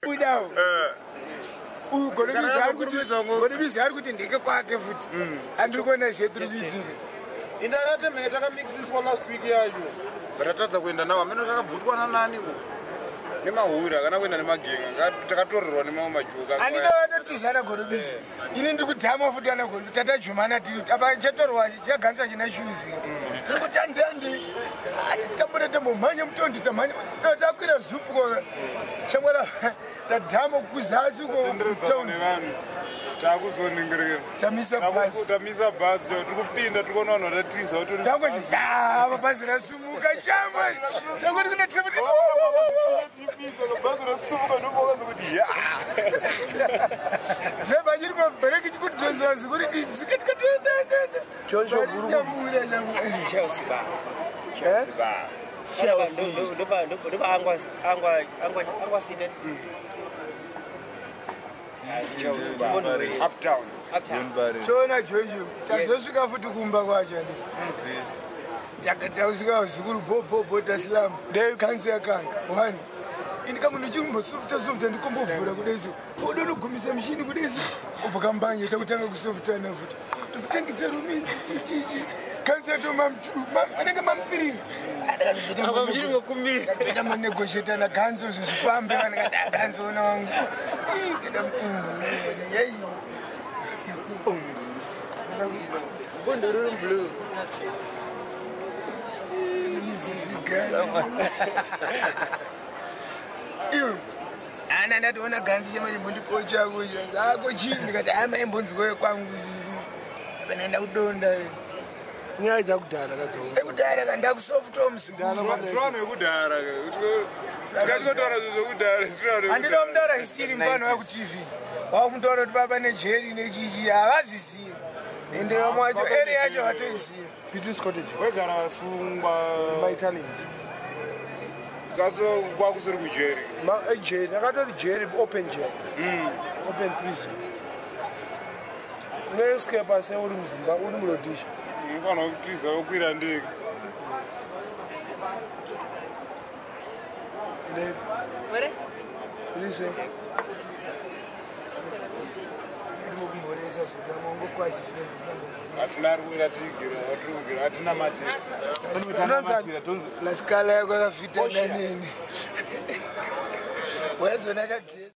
Budawo. Uyu Gonobizi ari kuti ndeke kwake futi. Andiri kuona zvetiri kuitika. Indakatemheke takamixiswa last week yacho. Ratatadza kuenda nawo amene takabvutwa nanani ko. Nemahuri akana kuenda nemagenga takatorerwa nemamwe majoka. Andida vatotiza ana Gonobizi. Ini ndiri kudhama futi ana Gonobizi. Tatajumana tiri apa chatorwa chaganza china shoes. Tiri kuti andandi. Atitambure tambomhanya mutondi tamhanya. Takwira zupu ko. Shamwara tadhama kuzasi ko town. Takuzoningirira. Tamisa bhazi. Tamisa bhazi tiri kupinda tiri kuona vanhu vatatiza vatori. Tangozi ya bhazi rasumuka shamwari. Tangoti kune trip. Bhazi rasumuka ndopokaza kuti ya. Driver achiri pabhereki chikudhonza zikuri tidzike tikatoenda. Joshua Guru. Nyamura. Chelsea ba. Chelsea ba. Chelsea. Ndoba angwa angwa angwa angwa seated. Uptown. Uptown. Chiona Jojo, tazosvika futi kumba kwacho handiti. Takasvika zvikuru bhobhobho tasilamba. Kanzi yakanga. One. Ini kamunhu chimbosofta softa ndikombovhura kudaiso. Odonogumisa muchini kudaiso. Obva kambanje takutanga kusoftana futi. Tokutangidza ruminzi chichichi. Kanzi yato anenge mam3. Apa muchiri ngokumbira. Ndapinda manegotiatana ganzo zvifambe vanhu kati aganzo ona wangu. Ii kada mupundu. Yei. Bundu ruri blue. Iwe ana ndatoona ganzi chemari mbondipochako ako chii ndikati ama imbonzikoyo kwangu apana ndakudonda Nyaya dzakudhara kadzoka. ekudhara kandakusofutawo muzukuru. Twana yekudhara. Tikatotaura zvekudhara. Handida mutaura history mufano wakuTV wakumutaura kuti baba nejeri nechichi havazvizivi ende vamwe vacho ere yacho vatoiziva. Beatrice Cottage. Kwegara vasungwa. MaItalians. Kaso kwakusiri kujeri. Ma jeri, akatori jeri, open jail. Open prison. Unoescape se uri muZimbabwe, uri muRhodesia. Unofanira kutiza wokwira ndege. Where? Listen. Ndimokumhoresa zvedamongokwaziswa. Hatina ari kuira tigira, watiri kugira, hatina matira. Lasikala yako yakafita nanini wazona kagera.